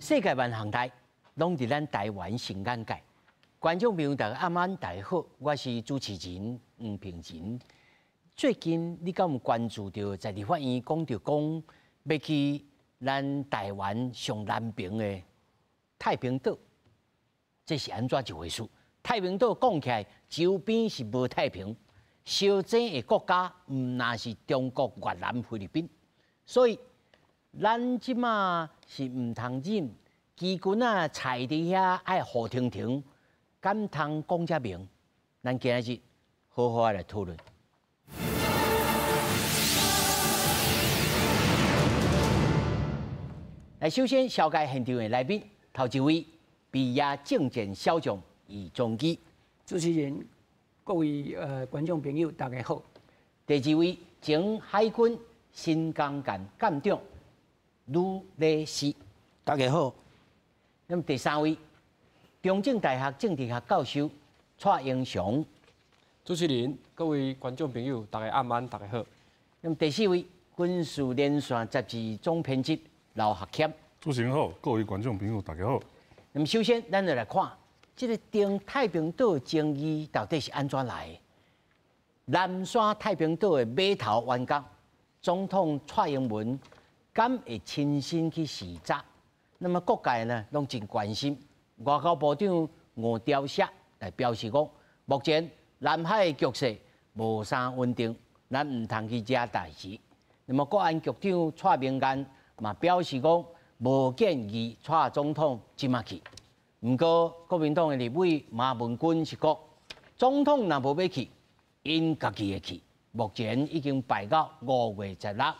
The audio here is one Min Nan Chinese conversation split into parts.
世界萬項代，攏佇咱台灣新眼界。觀眾朋友大家暗安，大家好，我是主持人黃平仁。最近你敢有關注著在立法院講著講欲去咱台灣上南邊的太平島，這是按怎一回事？太平島講起來，周邊是無太平，相爭的國家毋但是中國、越南、菲律賓，所以咱這馬是毋通忍，基軍仔踩佇遐愛雨停停，敢通講遮明？咱今仔日好好來討論。來，首先紹介現場的來賓，頭一位，北野政戰小將余宗基。主持人，各位觀眾朋友，大家好。第二位，前海軍新港艦艦長呂禮詩，大家好。那麼第三位，中正大學政治學教授蔡英祥。主持人，各位觀眾朋友，大家暗安，大家好。那麼第四位，軍事連線雜誌總編輯劉學謙。主持人好，各位觀眾朋友，大家好。那麼首先，咱就來看這個登太平島爭議到底是按怎來的？南沙太平島的碼頭完工，總統蔡英文敢會親身去視察？那麼各界呢，攏真關心。外交部長吳釗燮來表示講，目前南海的局勢無啥穩定，咱毋通去惹代誌。那麼國安局長蔡明彥嘛表示講，無建議蔡總統這馬去。毋過國民黨的立委馬文君是講，總統若無欲去，𪜶家己會去。目前已經排到5月16，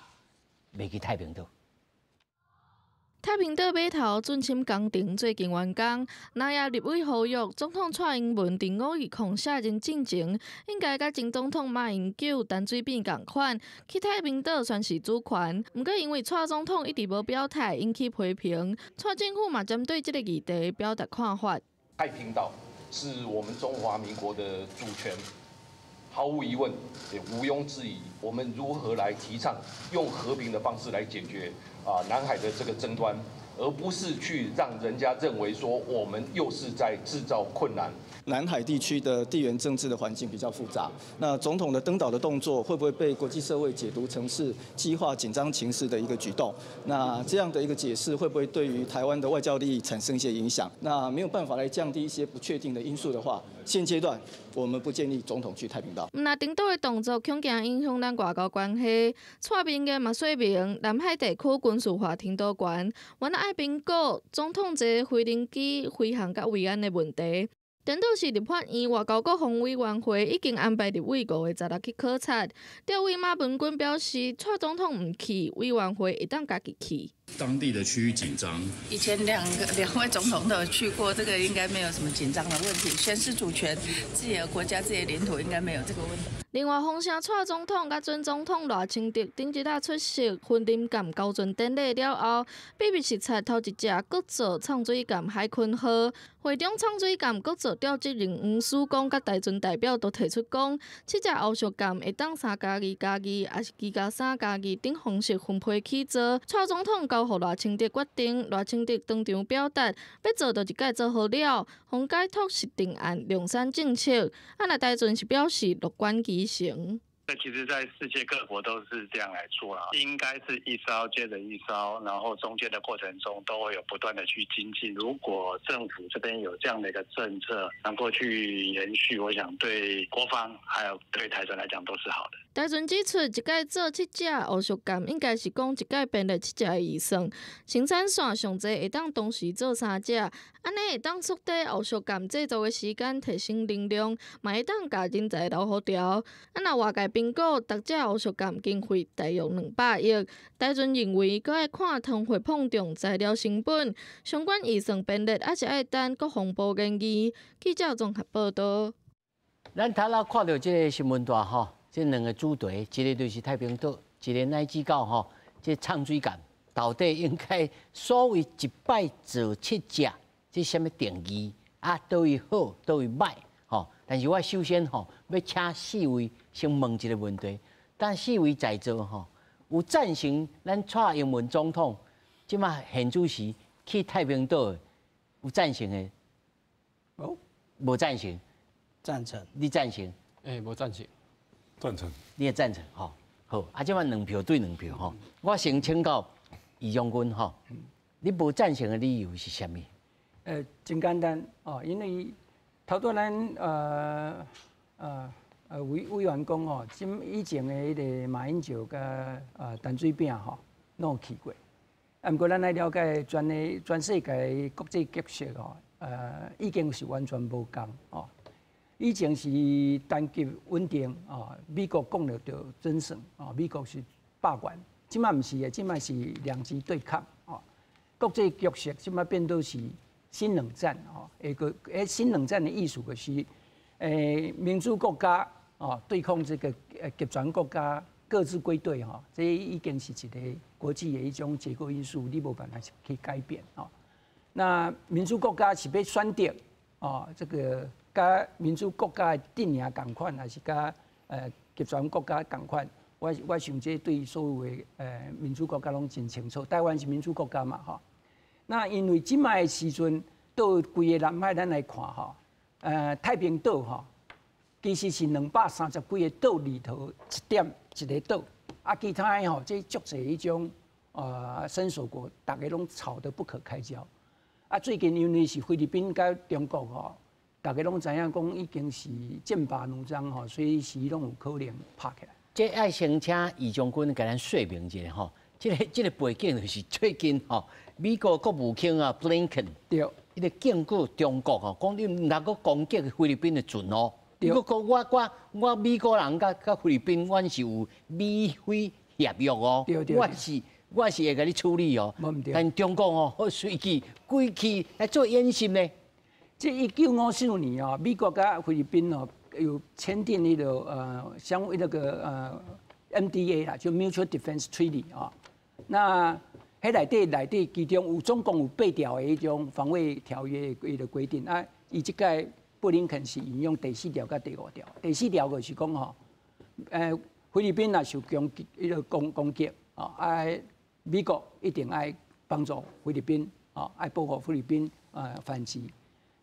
欲去太平島。太平島碼頭浚深工程最近完工，南亞立委呼籲總統蔡英文佇520卸任進前，應該佮前總統馬英九、陳水扁仝款去太平島宣示主權。毋過因為蔡總統一直無表態，引起批評。蔡政府嘛針對這個議題表達看法。太平島是我們中華民國的主權，毫無疑問，也毋庸置疑。我們如何來提倡用和平的方式來解決南海的這個爭端，而不是去讓人家認為說我們又是在製造困難。南海地區的地緣政治的環境比較複雜，那總統的登島的動作會不會被國際社會解讀成是激化緊張情勢的一個舉動？那這樣的一個解釋會不會對於台灣的外交利益產生一些影響？那沒有辦法來降低一些不確定的因素的話，現階段我們不建議總統去太平島。毋但登島的動作恐驚影響咱外交關係，蔡明彥嘛說明南海地區軍事化程度懸，原來愛評估總統坐飛行機飛行佮維安的問題。顛倒是立法院外交國防委員會已經安排立委5月16去考察。立委馬文君表示，蔡總統毋去，委員會會當家己去。當地的區域緊張。以前兩位總統都有去過，這個應該沒有什麼緊張的問題。宣示主權，自己的國家、自己的領土，應該沒有這個問題。另外，封城蔡總統佮準總統賴清德頂一下出席雲林艦交船典禮了後，秘密視察頭一隻國造泅水艦海鯤號。會中泅水艦國造召集人黃曙光佮台船代表都提出講，七隻翱翔艦會當3+2+2，抑是2+3+2等方式分批起造。蔡總統交予賴清德決定，賴清德當場表達，欲做就一擺做好了，予解託是定案量產政策。啊，若台船是表示樂觀其成。那其實，在世界各國都是這樣來做啦，應該是一艘接着一艘，然後中間的過程中都會有不斷的去精進。如果政府這邊有這樣的一個政策，能夠去延續，我想對國防還有對台船來講都是好的。台船指出，一擺做七隻翱翔艦，應該是講一擺編列七隻的預算，生產線上濟會當同時做三隻，按呢會當縮短翱翔艦製造的時間，提升能量，嘛會當共人才留予牢。啊，若外界評估，逐隻翱翔艦經費大約200億。台船認為，閣愛看通貨膨脹、材料成本，相關預算編列，猶是愛等國防部研議。記者綜合報道。咱頭仔看著這個新聞帶吼，這兩個主題，一個就是太平島，一個乃至到吼，這泅水艦到底應該所謂一擺做七隻，這啥物定義啊？佗位好，佗位䆀吼？但是我首先吼，欲請四位先問一個問題，但四位在座吼，有贊成咱蔡英文總統這馬現主時去太平島有贊成的？無，無贊成。贊成。你贊成？欸，無贊成。贊成。你也贊成吼？好，啊，這擺2票對2票吼。我先請教余將軍吼，你無贊成的理由是啥物？真簡單哦，因為頭拄咱委員講吼，今以前的彼個馬英九佮陳水扁吼，攏有去過。啊，毋過咱愛了解全世界國際局勢吼，已經是完全無仝哦。以前是單極穩定哦，美國講了就準算哦，美國是霸權。這擺毋是的，這擺是兩極對抗哦。國際局勢這擺變做是新冷戰哦，一個新冷戰的意思就是，民主國家哦對抗這個極權國家各自歸隊吼，這已經是一個國際的一種結構因素，你無辦法去改變哦。那民主國家是欲選擇哦，這個佮民主國家的陣營仝款，還是佮極權國家仝款？我想這對所有的民主國家攏真清楚。台灣是民主國家嘛，吼。那因為這擺的時陣，到規个南海咱來看吼，太平島吼，其實是230幾个島裡頭一點一個島，啊，其他的吼，這足濟彼種伸索國，逐家攏吵得不可開交。啊，最近因為是菲律賓佮中國吼，逐家攏知影講已經是劍拔弩張吼，隨時攏有可能拍起來。這愛先請余將軍共咱說明一下吼，這個背景就是最近吼，美國國務卿啊，布林肯對，伊咧警告中國吼，講你毋通閣攻擊菲律賓的船哦。你閣講我美國人佮菲律賓，阮是有美菲協約哦，我是會共你處理哦。但中國哦，隨機規氣來做演習呢。這1954年哦，美國佮菲律賓哦有簽訂彼個相那個MDA 啦，就 Mutual Defense Treaty 啊。那彼內底其中有總共有八條的彼種防衛條約的彼个規定啊。伊這擺布林肯是引用第四條佮第五條。第四條就是講吼，菲律賓若受攻擊，彼个攻擊啊，美國一定愛幫助菲律賓，啊，愛保護菲律賓反擊。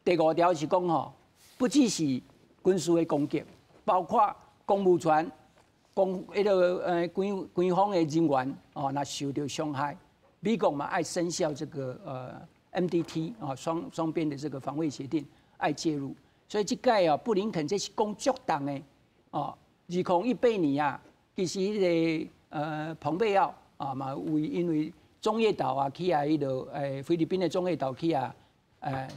第五條是講吼，不只是軍事的攻擊，包括公務船、公彼个軍方的人員哦，若受著傷害，美國嘛愛生效這個MDT 啊雙邊的這個防衛協定愛介入。所以這擺啊，布林肯這是講足重的哦。2018年啊，其實彼個蓬佩奧啊嘛為因為中業島啊去啊彼个菲律賓的中業島去啊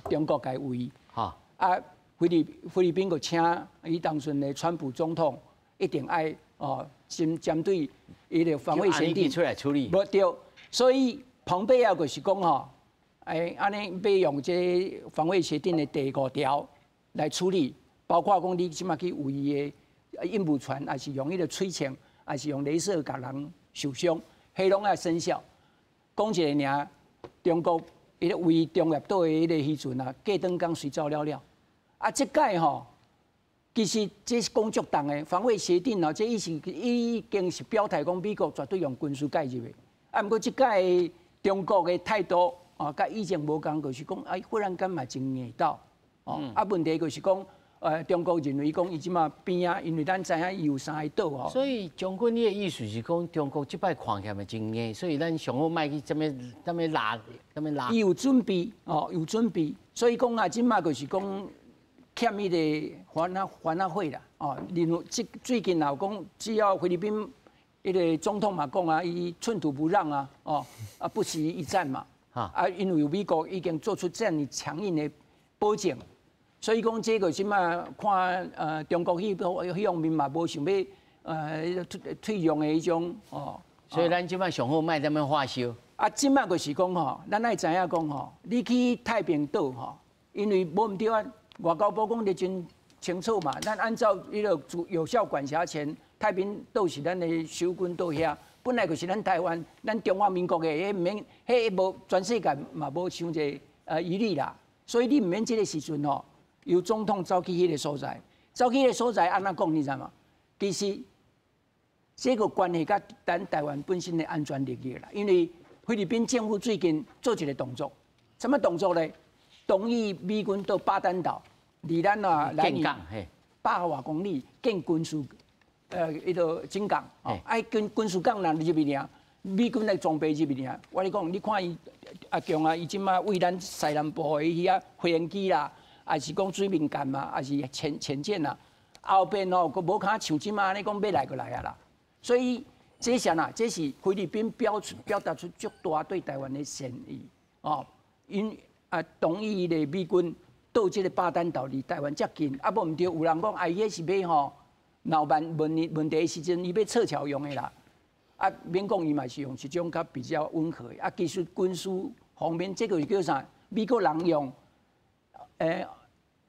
中國共圍，啊菲律賓閣請伊當陣的川普總統一定愛哦針對彼个防衛協定出來處理。無對，所以蓬佩奧就是講吼，按呢欲用這防衛協定的第五條來處理，包括講你這擺去圍伊的運務船，還是用彼个水槍，還是用雷射共人受傷，彼攏愛生效。講一个爾，中國彼个圍中業島的彼個漁船啊，過轉工隨走了了。啊，這擺吼，其實這是講足重的防衛協定哦，這已經是表態講美國絕對用軍事介入的。啊，毋過這擺中國的態度啊，佮以前無仝，就是講啊，忽然間嘛真硬鬥。哦，啊，問題就是講，中國認為講伊這擺邊仔，因為咱知影伊有三个島吼。所以將軍，你的意思是講，中國這擺看起來真硬，所以咱上好莫去這麼這麼拉，這麼拉。伊有準備，哦，有準備，所以講啊，這擺就是講欠彼个番仔火啦，哦，然後這最近也有講，只要菲律賓彼个總統嘛講啊，伊寸土不讓啊，哦，啊不惜一戰嘛，啊，因為美國已經做出這樣強硬的保證。所以講，這個這擺看，中國彼方面嘛，無想欲退讓的彼種哦。所以咱這擺上好莫這麼發燒。啊，這擺就是講吼，咱愛知影講吼，你去太平島吼，因為無毋對啊，外交部講得真清楚嘛，咱按照彼个有效管轄權，太平島是咱的守軍島遐，本來就是咱台灣、咱中華民國的，彼毋免，彼無全世界嘛無傷濟疑慮啦。所以你毋免這个時陣吼，由總統走去彼个所在，走去彼个所在按怎講，你知無？其實這個關係佮咱台灣本身的安全利益啦，因為菲律賓政府最近做一個動作，什麼動作咧？同意美軍到巴丹島，離咱啊來百外公里建軍事，彼個軍港，愛軍事港若入去爾，美軍來裝備入去爾。我咧講，你看伊啊強啊，伊這馬為咱西南部的遐飛行機啦，還是講水面艦嘛，還是潛艦啊，後邊吼閣無較像這馬按呢講欲來就來啊啦。所以這是啥？這是菲律賓表達出足大對台灣的善意哦，𪜶啊同意咧美軍到這個巴丹島離台灣遮近，啊無毋對，有人講啊，伊彼是欲吼鬧萬問題的時陣，伊欲撤僑用的啦。啊，免講伊嘛是用一種較比較溫和的。啊，其實軍事方面，這個是叫啥？美國人用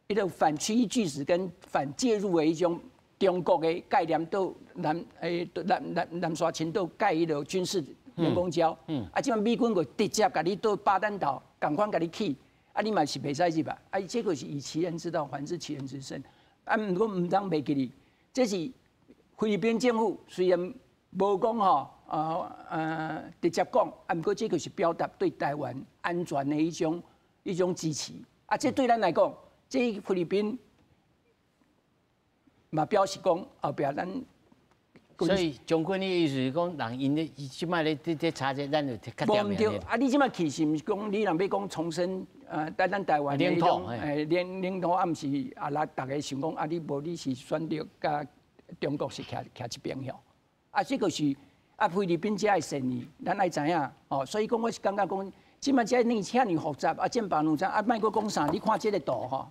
彼個反區域拒止跟反介入的一種中國的概念，到南沙群島蓋彼個軍事人工礁。啊，這擺美軍閣直接共你到巴丹島，仝款共你起，啊，你嘛是袂使入啊。啊，這個是以其人之道還治其人之身。啊，毋過毋通袂記得，這是菲律賓政府雖然無講吼，直接講，啊，毋過這個是表達對台灣安全的一種支持。啊，這對咱來講，這菲律賓嘛表示講後壁咱。所以將軍的意思是講，人𪜶咧這擺咧咧查這，咱就較無毋對，啊！你這擺去是毋是講你若欲講重申咱台灣的彼種領土，啊，毋是啊？來逐家想講啊，你無你是選擇佮中國是徛徛一邊吼？啊，這個是啊菲律賓遮的善意，咱愛知影哦。所以講，我是感覺講，這擺遮爾遮爾複雜啊，劍拔弩張啊，莫閣講啥？你看這個圖吼，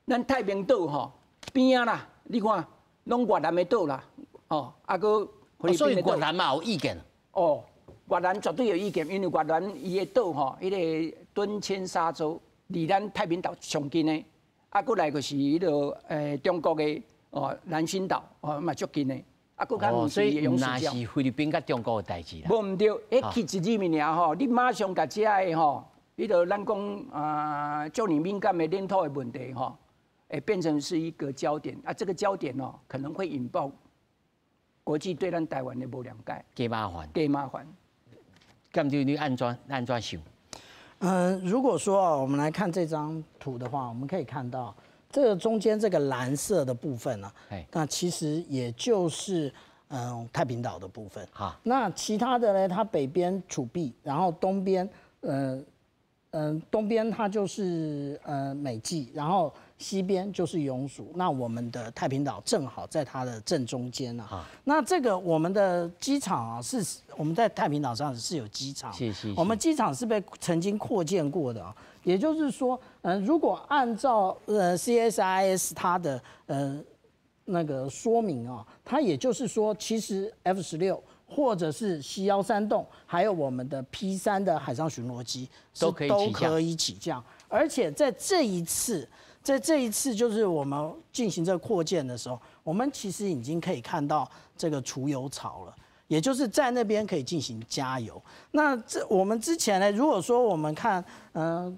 咱太平島吼邊仔啦，你看攏越南的島啦，哦，啊閣所以越南嘛有意見。哦，越南絕對有意見，因為越南伊的島吼，彼個敦親沙洲離咱太平島上近的，啊，閣來就是彼個中國的哦南薰島哦嘛足近的，啊，閣較毋是用毋是菲律賓佮中國的代誌啦。無毋對，彼去一入面爾吼，你馬上共遮的吼，彼個咱講啊，足爾敏感的領土的問題吼，會變成是一個焦點啊！這個焦點哦，可能會引爆國際對咱台灣的無諒解，加麻煩，加麻煩。咁就你按怎按怎想？如果說啊，我們來看這張圖的話，我們可以看到這個中間這個藍色的部分呢，那其實也就是太平島的部分。那其他的呢，它北邊儲備，然後東邊，東邊它就是美濟，然後西邊就是永暑。那我們的太平島正好在它的正中間啊。那這個我們的機場啊，是我們在太平島上是有機場。我們機場是被曾經擴建過的啊。也就是說，如果按照CSIS 它的那個說明啊，它也就是說，其實 F-16或者是 C 幺三洞，還有我們的 P-3的海上巡邏機都可以起降，而且在這一次就是我們進行這個擴建的時候，我們其實已經可以看到這個儲油槽了，也就是在那邊可以進行加油。那這我們之前呢，如果說我們看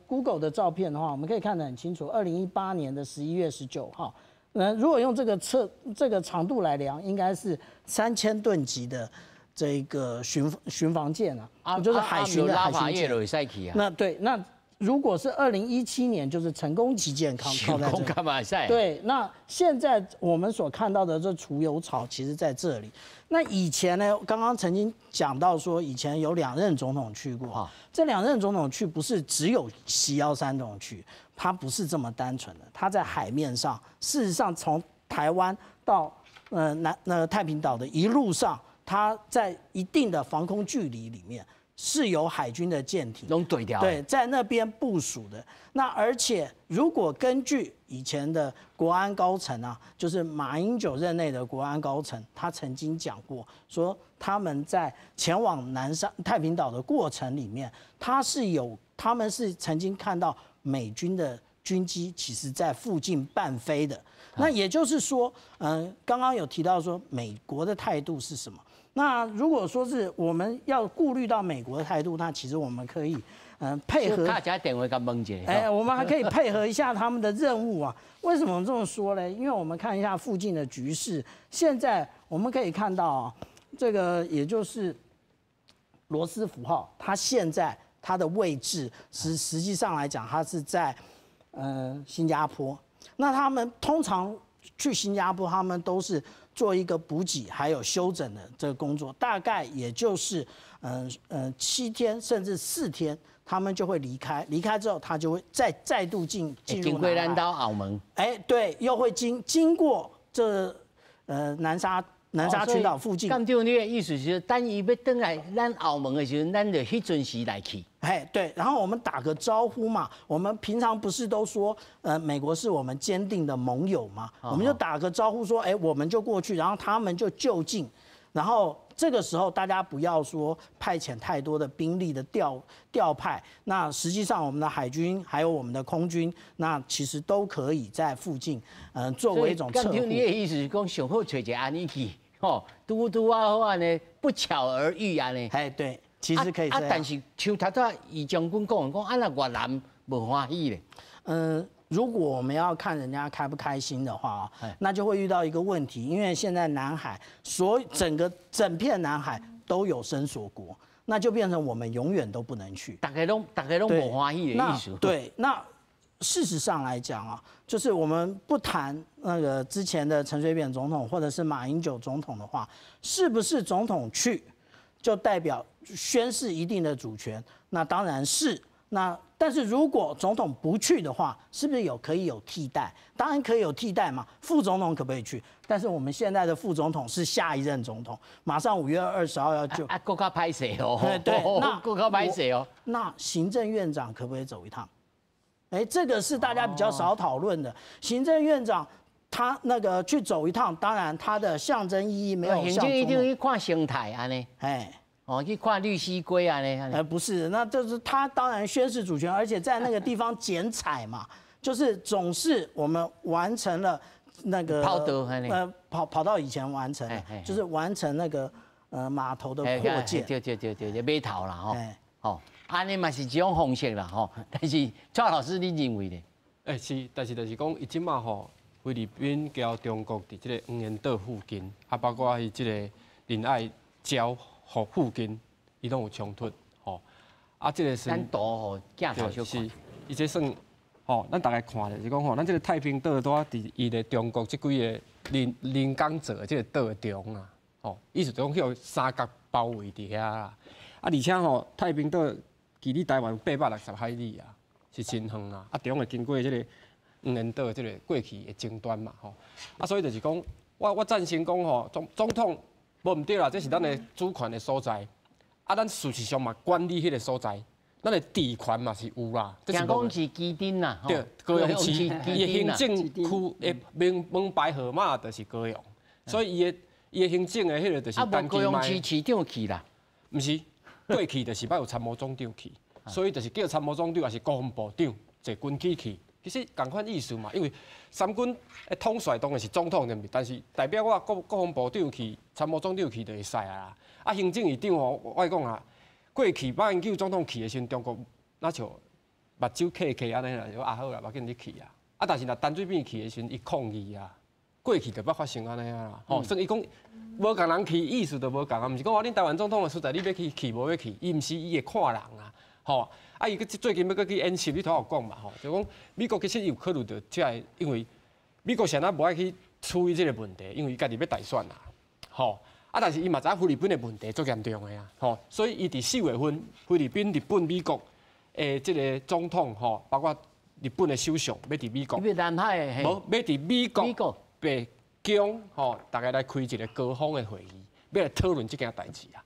Google 的照片的話，我們可以看得很清楚，2018年的11月19號。那如果用這個測這個長度來量，應該是3000噸級的這個巡防艦啊，就是海巡的海巡艦。那對，那如果是2017年，就是成功級艦靠靠在這。對，那現在我們所看到的這儲油槽，其實在這裡。那以前呢，剛剛曾經講到說，以前有兩任總統去過，這兩任總統去不是只有 C 幺三洞去，它不是這麼單純的，它在海面上，事實上從台灣到南那太平島的一路上，它在一定的防空距離裡面是有海軍的艦艇，對，在那邊部署的。那而且如果根據以前的國安高層啊，就是馬英九任內的國安高層，他曾經講過，說他們在前往南沙太平島的過程裡面，他們是曾經看到美軍的軍機其實在附近伴飛的。那也就是說，剛剛有提到說美國的態度是什麼？那如果說是我們要顧慮到美國的態度，那其實我們可以，配合。大家電話共問一下。哎，我們還可以配合一下他們的任務啊。為什麼這麼說呢？因為我們看一下附近的局勢，現在我們可以看到啊，這個也就是羅斯福號，它現在它的位置实际上来讲，它是在新加坡。那他们通常去新加坡，他们都是做一个补给还有休整的这个工作，大概也就是7天甚至4天，他们就会离开。离开之后，他就会再度进入经过咱兜澳门。哎，对，又会经过这南沙群岛附近。舰长，你的意思是，等伊欲转来咱澳门的时阵，咱就彼阵时来去。哎，对，然后我们打个招呼嘛。我们平常不是都说，美国是我们坚定的盟友嘛？我们就打个招呼说，哎，我们就过去，然后他们就就近，然后这个时候大家不要说派遣太多的兵力的调派，那实际上我们的海军还有我们的空军，那其实都可以在附近，作为一种策护。你的意思是讲，上好揣一个按呢去，吼，拄拄仔好按呢，不巧而遇按呢。哎，对。其实可以啊，但是像头拄易将军讲讲，啊若越南无欢喜咧。如果我们要看人家开不开心的话啊，那就会遇到一个问题，因为现在南海所整个整片南海都有声索国，那就变成我们永远都不能去。大家拢无欢喜的意思。对，那事实上来讲啊，就是我们不谈那个之前的陈水扁总统或者是马英九总统的话，是不是总统去就代表宣示一定的主权？那当然是。那但是如果总统不去的话，是不是有可以有替代？当然可以有替代嘛。副总统可不可以去？但是我们现在的副总统是下一任总统，马上5月20号要就啊，阁较歹势哦。对，那阁较歹势哦。那行政院长可不可以走一趟？哎，这个是大家比较少讨论的。行政院长他那个去走一趟，当然他的象征意义没有。行政院长去看生态按呢。哎。哦，去看绿蠵龟按呢？不是，那就是他当然宣示主权，而且在那个地方剪彩嘛，就是总是我们完成了那个跑道，跑到以前完成，就是完成那个码头的扩建，对对对对，码头啦吼，吼，按呢嘛是一种方式啦吼，但是蔡老师你认为呢？哎是，但是就是讲，伊这马吼，菲律宾佮中国伫这个黄岩岛附近，啊，包括伊这个仁爱礁吼附近，伊拢有冲突，吼。啊，这个是咱图吼镜头小是，伊这算吼，咱大概看咧是讲吼，咱这个太平岛拄仔伫伊个中国这几个人工造的这个岛的中啊，吼，意思就讲予三角包围伫遐啦。啊，而且吼，太平岛距离台湾860海里啊，是真远啦。啊，中会经过这个黄岩岛这个过去的争端嘛，吼。啊，所以就是讲，我赞成讲吼，总统无毋对啦，这是咱的主权的所在。啊，咱事实上嘛管理彼个所在，咱的治权嘛是有啦。听讲是基丁啦，对，高雄市，伊的行政区的门门牌号码就是高雄，所以伊的行政的彼个就是。啊，无高雄市市长去啦？毋是，过去就是捌有参谋总长去，所以就是叫参谋总长，抑是国防部长坐军机去。其实仝款意思嘛，因为三军的统帅当然是总统对毋对？但是代表我国防部长去，参谋总长去就会使啊啦。啊，行政院长吼，我讲啊，过去马英九总统去的时阵，中国若像目睭磕磕按呢啦，就啊好啦，无要紧你去啊。啊，但是若陈水扁去的时阵，伊抗议啊，过去就捌发生按呢啊啦。吼，所以伊讲无仝人去，意思就无仝啊，毋是讲哦，恁台湾总统的所在，你欲去去无欲去，伊毋是伊会看人啊，吼。啊，伊阁最近欲阁去演习，你头有讲嘛吼，就讲美国其实有考虑著这个，因为美国现在无爱去处理这个问题，因为伊家己欲大选啦，吼。啊，但是伊嘛知影菲律宾的问题足严重的啊，吼，所以伊伫4月份，菲律宾、日本、美国的这个总统吼，包括日本的首相，欲伫美国，欲南海，无欲伫美国白宫吼，大家来开一个高峰的会议，欲来讨论这件代志啊。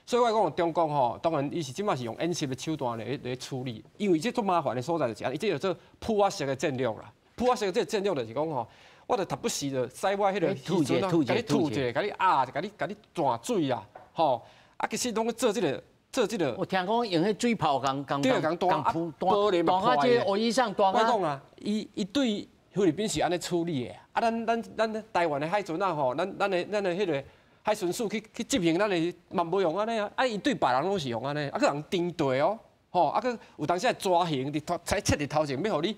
所以我讲中国吼，当然伊是这马是用演习的手段来处理，因为这足麻烦的所在就是按呢，伊这叫做普瓦式的战略啦。普瓦式的这个战略就是讲吼，我著时不时就使我彼个吐者吐者共你吐者，共你压，共你共你转水啦，吼！啊，其实拢做这个做这个。我听讲用彼水炮共共对，共弹啊，玻璃嘛破这个以上弹我讲啊，伊对菲律宾是按呢处理的，啊，咱台湾的海巡仔吼，咱的彼个海巡署去执行咱的嘛无用按呢啊，啊，伊对别人拢是用按呢，啊，阁人钉地哦，吼，啊，阁有当时会抓行伫头，才切伫头前，欲予你，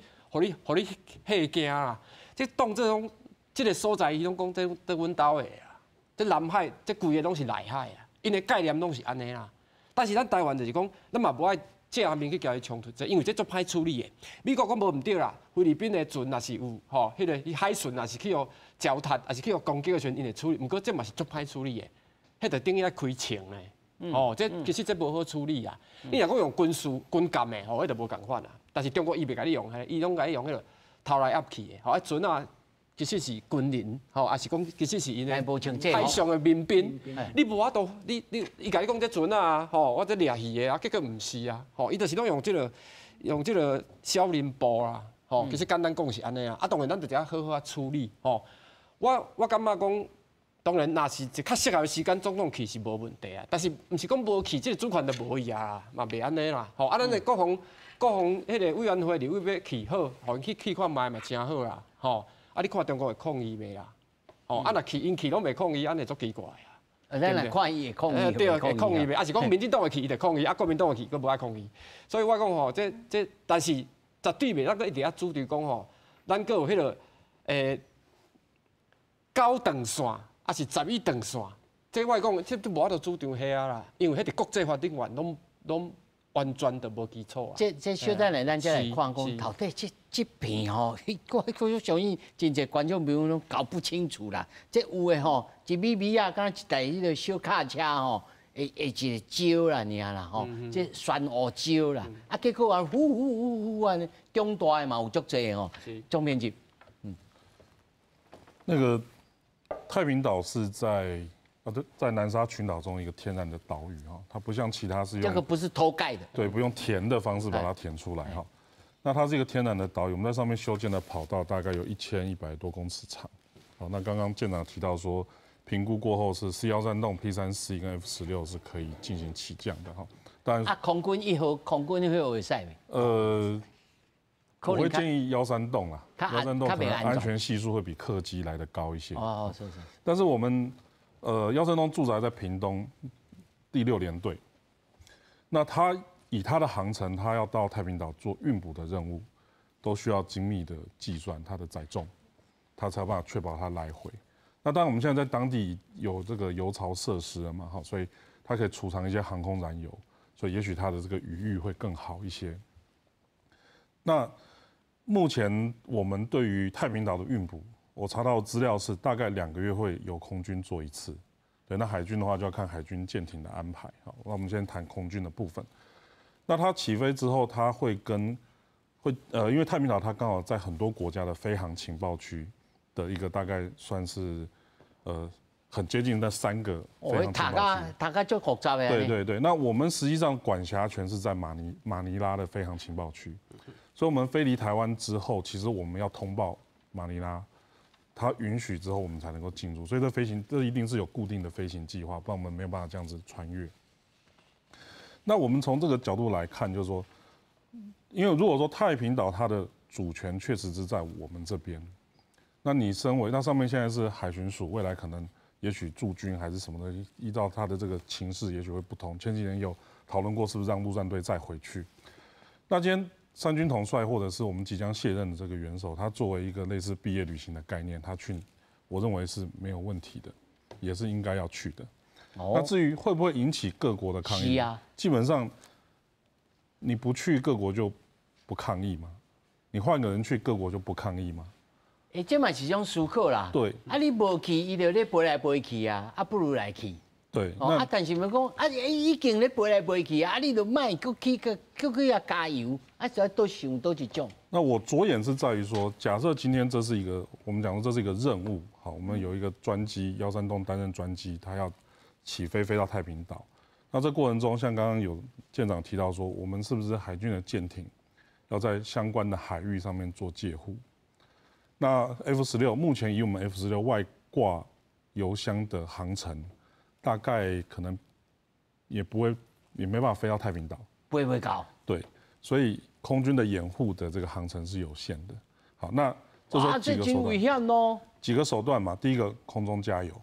予你，予你吓惊啦。这当做讲，这个所在伊拢讲这阮兜的啊，这南海这规个拢是内海啊，𪜶的概念拢是按呢啦。但是咱台湾就是讲，咱嘛无爱正面去共伊冲突，這因為這足歹處理的。美國講無毋對啦，菲律賓的船若是有吼，彼個海巡若是去予糟蹋，抑是去予攻擊的時陣，𪜶會處理。毋過這嘛是足歹處理的，彼就等於咧開槍呢。哦，這其實這無好處理啊。你若講用軍事軍艦的，吼，彼就無仝款啊。但是中國伊袂共你用彼个，伊攏共你用彼個偷來壓去的，吼，啊船仔其實是軍人，吼，抑是講其實是𪜶的海上的民兵。你無法度，你你伊共你講這船仔，吼，我這掠魚的啊，結果毋是啊，吼，伊就是攏用這個用這個小人步啦，吼，其實簡單講是按呢啊，啊，當然咱就得好好啊處理，吼。我感覺講，當然若是一較適合的時間，總統去是無問題啊，但是毋是講無去，這個主權就無去啊，嘛袂按呢啦，吼，啊，咱的國防彼個委員會立委欲去好，予𪜶去去看覓嘛誠好啦，吼。啊！你看中國會抗議袂啦？哦，啊若去𪜶去攏袂抗議，按呢足奇怪啊！咱來看伊會抗議，對，會抗議袂？抑是講民進黨會去，伊就抗議；啊，國民黨會去，閣無愛抗議。所以我講吼，這這，但是絕對袂當閣一直遐主張講吼，咱閣有彼個九斷線，抑是11斷線，這我講，這都無法度主張彼仔啦，因為彼佇國際法頂面攏攏完全就無基礎啊。這這小等下，咱再來看講，到底這這片吼，我我相信真濟觀眾朋友攏搞不清楚啦。這有的吼，一米米仔，敢若一台彼個小卡車吼，會會一個礁啦，爾啦吼，這旋烏礁啦，啊，結果啊，呼呼呼呼按呢，中大的嘛有足濟吼。總編輯，那個太平島是在啊，對，在南沙群島中一個天然的島嶼哈，它不像其他是用這個不是偷蓋的，對，不用填的方式把它填出來哈。那它是一個天然的島嶼，我們在上面修建的跑道大概有1100多公尺長。好，那剛剛艦長提到說，評估過後是 C 幺三洞、P3C 跟 F-16是可以進行起降的哈。但啊，空軍一號、空軍一號會使袂？我會建議幺三洞啊，幺三洞可能安全係數會比客機來得高一些。哦，是是。但是我們幺三洞駐紮在屏東第六聯隊，那他以他的航程，他要到太平島做運補的任務，都需要精密的計算它的載重，他才有辦法確保他來回。那當然我們現在在當地有這個油槽設施了嘛，哈，所以它可以儲藏一些航空燃油，所以也許它的這個餘裕會更好一些。那目前我們對於太平島的運補，我查到資料是大概2個月會有空軍做一次。對，那海軍的話就要看海軍艦艇的安排。好，那我們先談空軍的部分。那它起飛之後，它會跟會呃，因為太平島它剛好在很多國家的飛航情報區的一個大概算是很接近那三個飛航情報區。大概就複雜的。對對對，那我們實際上管轄權是在馬尼拉的飛航情報區。所以，我們飛離台灣之後，其實我們要通報馬尼拉，他允許之後，我們才能夠進入。所以，這飛行這一定是有固定的飛行計劃，不然我們沒有辦法這樣子穿越。那我們從這個角度來看，就是說，因為如果說太平島它的主權確實是在我們這邊，那你身為那上面現在是海巡署，未來可能也許駐軍還是什麼的，依照它的這個情勢，也許會不同。前幾年有討論過，是不是讓陸戰隊再回去？那今天三軍統帥或者是我們即將卸任的這個元首，他作為一個類似畢業旅行的概念，他去，我認為是沒有問題的，也是應該要去的。那至於會不會引起各國的抗議？基本上你不去各國就不抗議嗎？你換個人去各國就不抗議嗎？欸，這嘛是一種思考啦。對。啊，你無去，伊就咧飛來飛去啊，啊，不如來去。對。啊，但是欲講啊，已經咧飛來飛去啊，啊，你就莫閣去閣閣去遐加油，啊，是佗想佗一種。那我着眼是在於說，假設今天這是一個我們講說這是一個任務，好，我們有一個專機幺三洞擔任專機，它要起飛飛到太平島。那這過程中，像剛剛有艦長提到說，我們是不是海軍的艦艇要在相關的海域上面做戒護？那 F 十六目前以我們 F 十六外掛油箱的航程，大概可能也不會，也沒辦法飛到太平島。不會到。對，所以空軍的掩護的這個航程是有限的。好，那這時候幾個手段。危險哦。幾個手段嘛，第一個空中加油。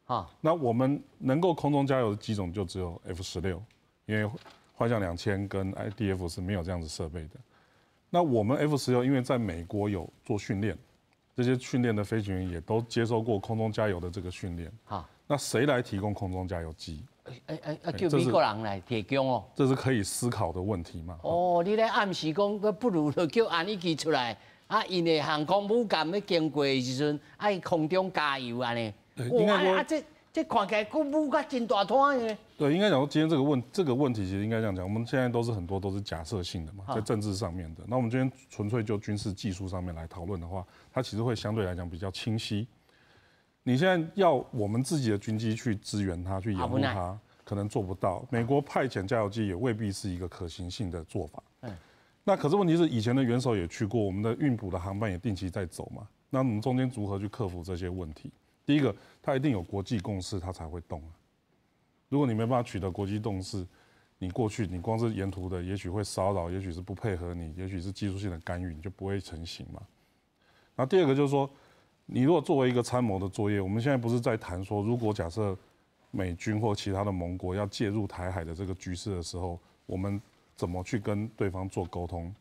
啊。那我們能夠空中加油的機種就只有 F 十六，因為幻象2000跟 IDF 是沒有這樣子設備的。那我們 F 十六因為在美國有做訓練。這些訓練的飛行員也都接受過空中加油的這個訓練。好，那誰來提供空中加油機？欸欸啊，叫美國人來提供哦。這是可以思考的問題嘛？哦，你咧暗示講，不如就叫按呢機出來，啊，𪜶的航空母艦咧經過的時陣，愛空中加油按呢。應該說，啊，這看起來閣舞甲真大攤的。對，應該講說今天這個問題，其實應該這樣講，我們現在都是很多都是假設性的嘛，在政治上面的。那我們今天純粹就軍事技術上面來討論的話，它其實會相對來講比較清晰。你現在要我們自己的軍機去支援它、去掩護它，可能做不到。美國派遣加油機也未必是一個可行性的做法。那可是問題是，以前的元首也去過，我們的運補的航班也定期在走嘛。那我們中間如何去克服這些問題？第一個，它一定有國際共識，它才會動。如果你沒辦法取得國際共識，你過去你光是沿途的，也許會騷擾，也許是不配合你，也許是技術性的干預，你就不會成行嘛。那第二個就是說，你如果作為一個參謀的作業，我們現在不是在談說，如果假設美軍或其他的盟國要介入台海的這個局勢的時候，我們怎麼去跟對方做溝通？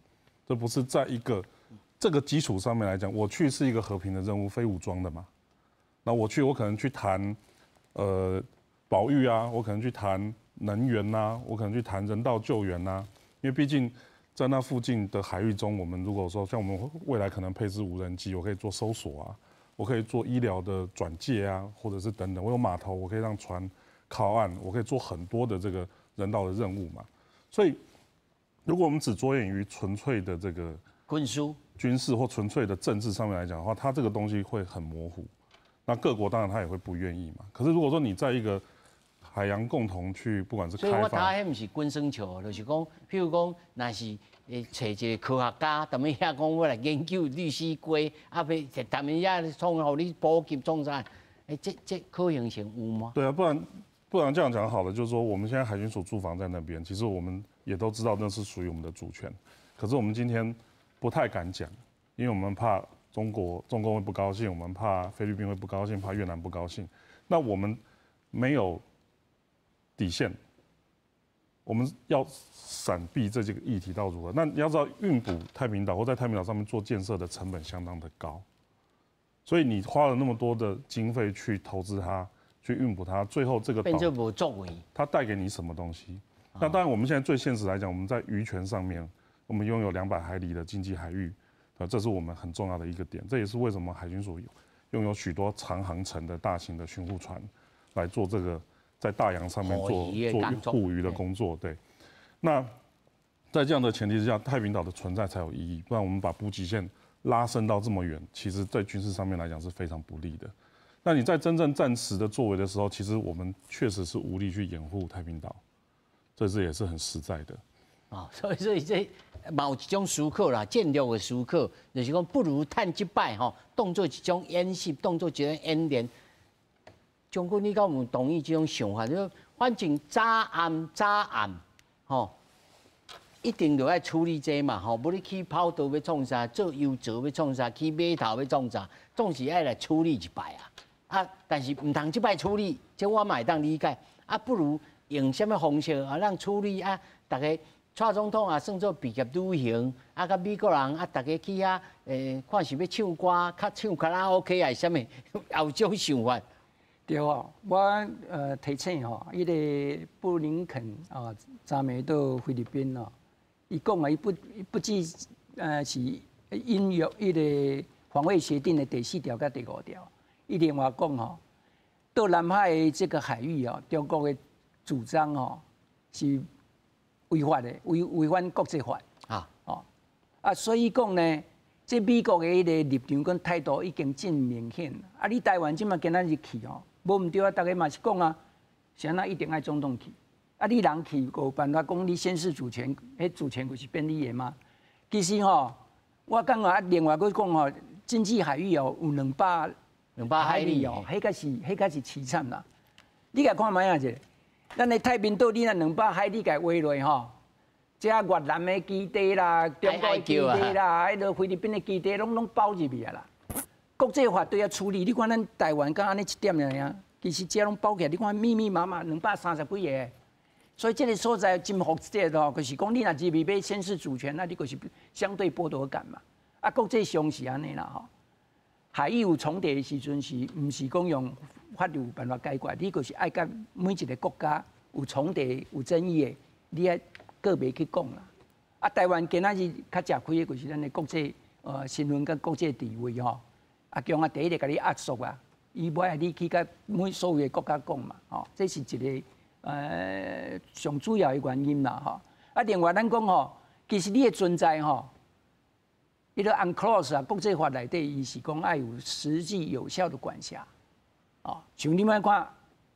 這不是在一個這個基礎上面來講，我去是一個和平的任務，非武裝的嘛？那我去，我可能去談，保育啊，我可能去談能源啊，我可能去談人道救援啊，因為畢竟在那附近的海域中，我們如果說像我們未來可能配置無人機，我可以做搜索啊，我可以做醫療的轉介啊，或者是等等，我有碼頭，我可以讓船靠岸，我可以做很多的這個人道的任務嘛。所以，如果我們只著眼於純粹的這個軍事、軍事或純粹的政治上面來講的話，它這個東西會很模糊。那各國當然他也會不願意嘛。可是如果說你在一個海洋共同去，不管是開發，所以我頭彼毋是軍耍笑，就是講，譬如講，若是會揣一個科學家，踮咧遐講我來研究綠蠵龜，啊，欲踮咧遐創予你補給創啥？欸，這可行性有嗎？對啊，不然這樣講好了，就是說我們現在海巡署駐防在那邊，其實我們也都知道那是屬於我們的主權，可是我們今天不太敢講，因為我們怕中國中共會不高興，我們怕菲律賓會不高興，怕越南不高興。那我們沒有底線，我們要閃避這幾個議題到如何？那你要知道，運補太平島或在太平島上面做建設的成本相當的高，所以你花了那麼多的經費去投資它，去運補它，最後這個變做無作為，它帶給你什麼東西？那當然，我們現在最現實來講，我們在漁權上面，我們擁有200海里的經濟海域，啊，這是我們很重要的一個點。這也是為什麼海巡署擁有許多長航程的大型的巡護船來做這個在大洋上面做護漁的工作。對，那在這樣的前提之下，太平島的存在才有意義。不然我們把補給線拉伸到這麼遠，其實在軍事上面來講是非常不利的。那你在真正戰時的作為的時候，其實我們確實是無力去掩護太平島，這是也是很實在的。啊，所以這嘛有一種思考啦，戰略的思考，就是講不如趁這擺吼，當做一種演習，當做一種演練。將軍，你敢有同意這種想法？就反正早暗早暗，吼，一定就愛處理這嘛，吼，無你起跑道欲創啥，做油槽欲創啥，起碼頭欲創啥，總是愛來處理一擺啊。啊，但是毋通這擺處理，這我嘛會當理解。啊，不如用啥物方式啊，讓處理啊，逐家蔡總統啊，算做畢業旅行，啊，佮美國人啊，逐家去遐，看是欲唱歌，較唱卡拉 OK 還是啥物，也有這種想法。對哦，我提醒吼，彼个布林肯啊，昨暝到菲律賓哦，伊講啊，伊不只是引用彼个防衛協定的第4條佮第5條，伊另外講吼，到南海的這個海域哦，中國的主張吼是違法的，違反國際法啊，哦啊，所以講呢，這美國的彼个立場跟態度已經真明顯。啊，你台灣這馬今仔日去吼，無毋對啊，逐家嘛是講啊，是按怎一定愛總統去？啊，你人去有辦法講你宣示主權，彼主權就是變你的嗎？其實吼，我感覺啊，另外閣講吼，經濟海域哦，有兩百 200海里哦，彼個是淒慘啦。你共看覓仔者？咱的太平島，你若200海里共畫落吼，這越南的基地啦，中國的基地啦，彼个菲律賓的基地，攏包入去啊啦。國際法對遐處理，你看咱台灣敢按呢一點爾，其實這攏包起來，你看密密麻麻230幾个，所以這个所在真複雜吼，就是講你若入去欲宣示主權，那你就是相對剝奪感嘛。啊，國際上是按呢啦吼，海域有重疊的時陣，是毋是講用法律有辦法解決，你就是愛佮每一個國家有重疊有爭議的，你愛個別去講啦。啊，台灣今仔日較吃虧的就是咱的國際身份佮國際地位吼。啊，強啊，第一個共你壓縮啊，伊無愛你去佮每所有的國家講嘛，吼，這是一個上主要的原因啦，吼。啊，另外咱講吼，其實你的存在吼，彼個 UNCLOS 啊，國際法內底伊是講愛有實際有效的管轄，哦，像你欲看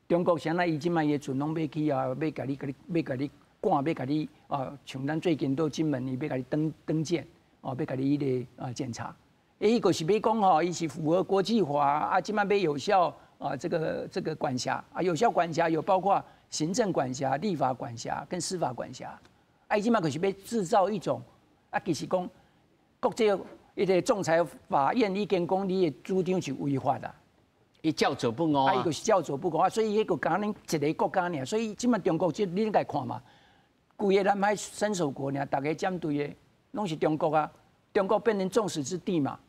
中國啥物，伊這擺伊的船攏欲去啊，欲共你共你欲共你趕，欲共你啊，像咱最近到金門，伊欲共你登登艦，哦，欲共你彼個啊檢查。伊就是欲講吼，伊是符合國際法啊，這擺欲有效啊，這個管轄啊，有效管轄有包括行政管轄、立法管轄跟司法管轄。啊，伊這擺就是欲製造一種啊，其實講國際彼個仲裁法院已經講你的主張是違法啦。伊照做不誤啊！伊就是照做不誤啊！所以彼個敢若一個國家爾，所以這擺中國這你應該看嘛，規個南海聲索國爾，逐家針對的攏是中國啊！中國變成眾矢之的嘛。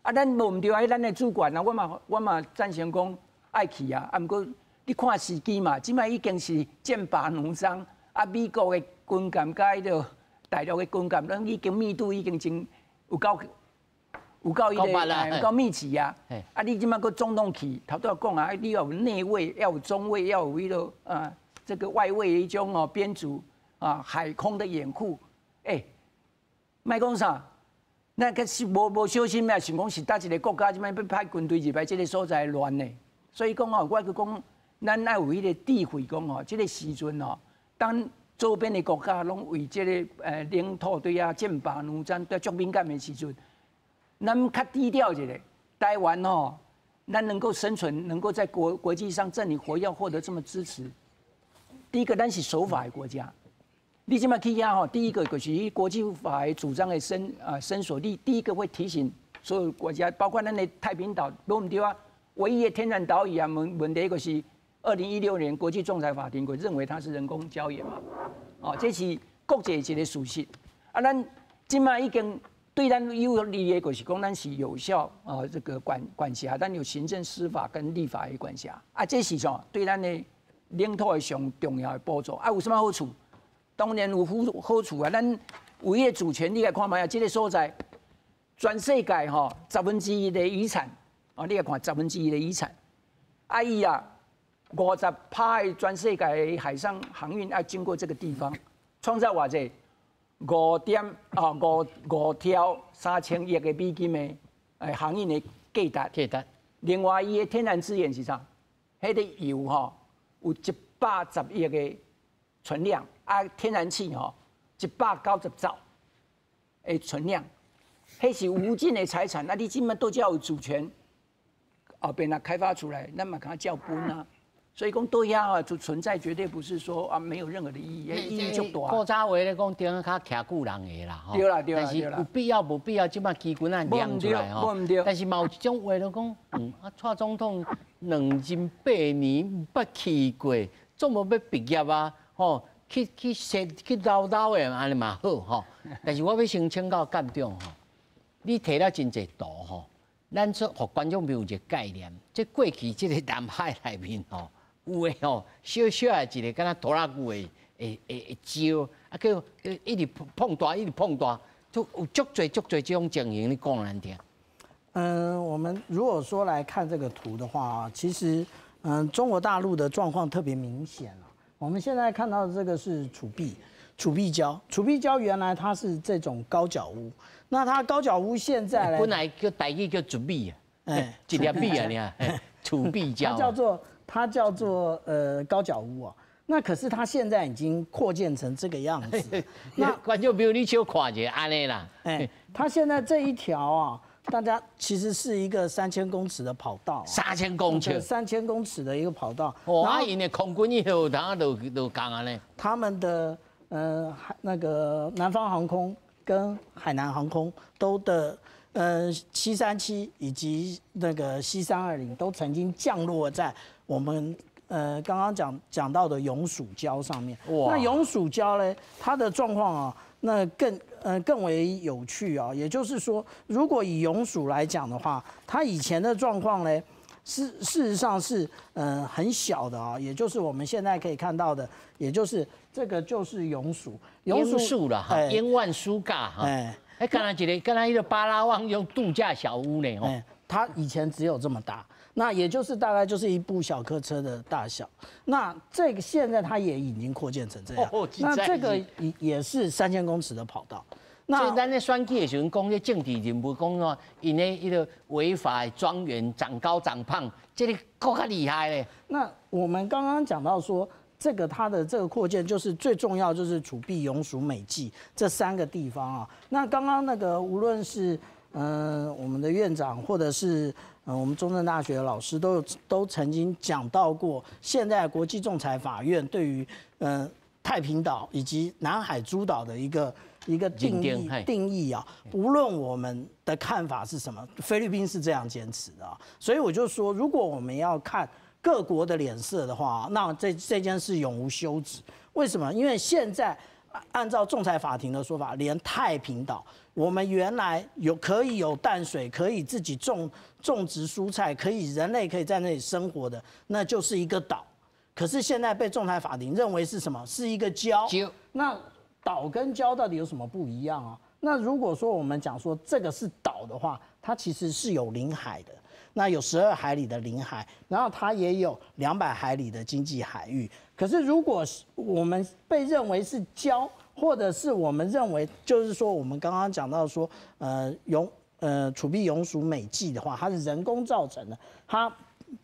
啊，咱無毋對啊！咱的主權啊，我嘛贊成講愛去啊。啊，毋過你看時機嘛，這擺已經是劍拔弩張，啊，美國的軍艦佮彼個大陸的軍艦，攏已經密度已經真有夠彼個有夠密集啊！啊，你這擺閣總統去，頭拄仔講啊，你要有內衛，要有中衛，要有彼個啊，這個外衛的彼種哦編組啊，海空的掩護，欸，莫講啥。咱閣是無小心啊，想講是佗一個國家，這擺欲派軍隊入來這個所在亂呢。所以講哦，我閣講，咱愛有彼個智慧，講哦，這個時陣哦，當周邊的國家攏為這個領土對啊劍拔弩張對足敏感的時陣，咱較低調一下。台灣吼，咱能夠生存，能夠在國際上這裡活躍，獲得這麼支持。第一個，咱是守法的國家。你這擺去遐吼，第一個就是國際法的主張的聲索，你第一個會提醒所有國家，包括咱的太平島，無毋對啊，唯一的天然島嶼啊，問題就是2016年國際仲裁法庭會認為它是人工礁岩嘛，哦，這是國際一個事實。啊，咱這擺已經對咱有利的，就是講咱是有效啊，這個管轄，咱有行政、司法跟立法的管轄。啊，這是啥？對咱的領土的上重要的保障。啊，有啥物好處？當然有好處啊！咱唯一的主權，你來看覓啊？這個所在，全世界吼1/10的遺產，哦，你來看十分之一的遺產。啊伊啊，50%的全世界的海上航運愛經過這個地方，創造偌濟？五點啊五五兆三千億的美金的航運的價值。價值。另外，伊的天然資源是啥？彼個油吼有110億的存量。啊，天然氣吼，190兆的存量，彼是無盡的財產。啊，你這擺都叫有主權，後邊若開發出來，咱嘛通照分啊。所以講對遐啊，就存在絕對不是說啊沒有任何的意義，意義足大。古早話咧講，中較徛久人的啦，對啦對啦。但是有必要無必要，這擺機關仔量出來吼。但是嘛有一種話咧講，啊，蔡總統兩任八年毋捌去過，總無欲畢業啊，吼。去說去嘮嘮的按呢嘛好吼，但是我欲先請教艦長吼，你提了真濟圖吼，咱說予觀眾朋友一個概念，這過去這個南海內面吼，有的吼小小的一個敢若拖拉機的礁，啊叫一直膨大，一直膨大，就有足濟足濟這種情形，你講咱聽。嗯，我們如果說來看這個圖的話，其實中國大陸的狀況特別明顯。我們現在看到的這個是楮碧礁，楮碧礁原來它是這種高腳屋，那它高腳屋現在本來叫台語叫楮米啊，哎，一粒米啊，你看，楮碧礁，它叫做高腳屋啊，那可是它現在已經擴建成這個樣子。那觀眾朋友你小看一下，按呢啦，哎，它現在這一條啊。大家其實是一個三千公尺的跑道，三千公尺，三千公尺的一個跑道。哦，啊，𪜶的空軍一號通落落降按呢？他們的那個南方航空跟海南航空都的737以及那個 C320都曾經降落在我們剛剛講到的永暑礁上面。哇！那永暑礁呢，它的狀況啊，那更為有趣啊。也就是說，如果以永暑來講的話，它以前的狀況呢，事实上是很小的啊，也就是我们现在可以看到的，也就是这个就是永暑，永暑了哈，永远暑假哈。哎，哎，敢若一个，敢若彼个巴拉望用度假小屋呢，吼。它以前只有这么大，那也就是大概就是一部小客车的大小。那这个现在它也已经扩建成这样。那这个也是3000公尺的跑道。那咱咧选举的时阵讲，这政治人物讲说，𪜶的彼个违法庄园长高长胖，这个阁较厉害咧。那我们刚刚讲到说，这个它的这个扩建就是最重要，就是储碧、永暑、美济这三个地方啊。那刚刚那个无论是我们的院长或者是我们中正大学的老师都曾经讲到过，现在国际仲裁法院对于太平岛以及南海诸岛的一个定义啊，无论我们的看法是什么，菲律宾是这样坚持的啊，所以我就说，如果我们要看各国的脸色的话，那这件事永无休止。为什么？因为现在按照仲裁法庭的说法，连太平岛，我们原来有可以有淡水，可以自己种植蔬菜，可以人类可以在那里生活的，那就是一个岛。可是现在被仲裁法庭认为是什么？是一个礁。那岛跟礁到底有什么不一样啊？那如果说我们讲说这个是岛的话，它其实是有领海的，那有12海里的领海，然后它也有200海里的经济海域。可是如果是我们被认为是礁，或者是我们认为就是说我们刚刚讲到说，储碧永暑美济的话，它是人工造成的，它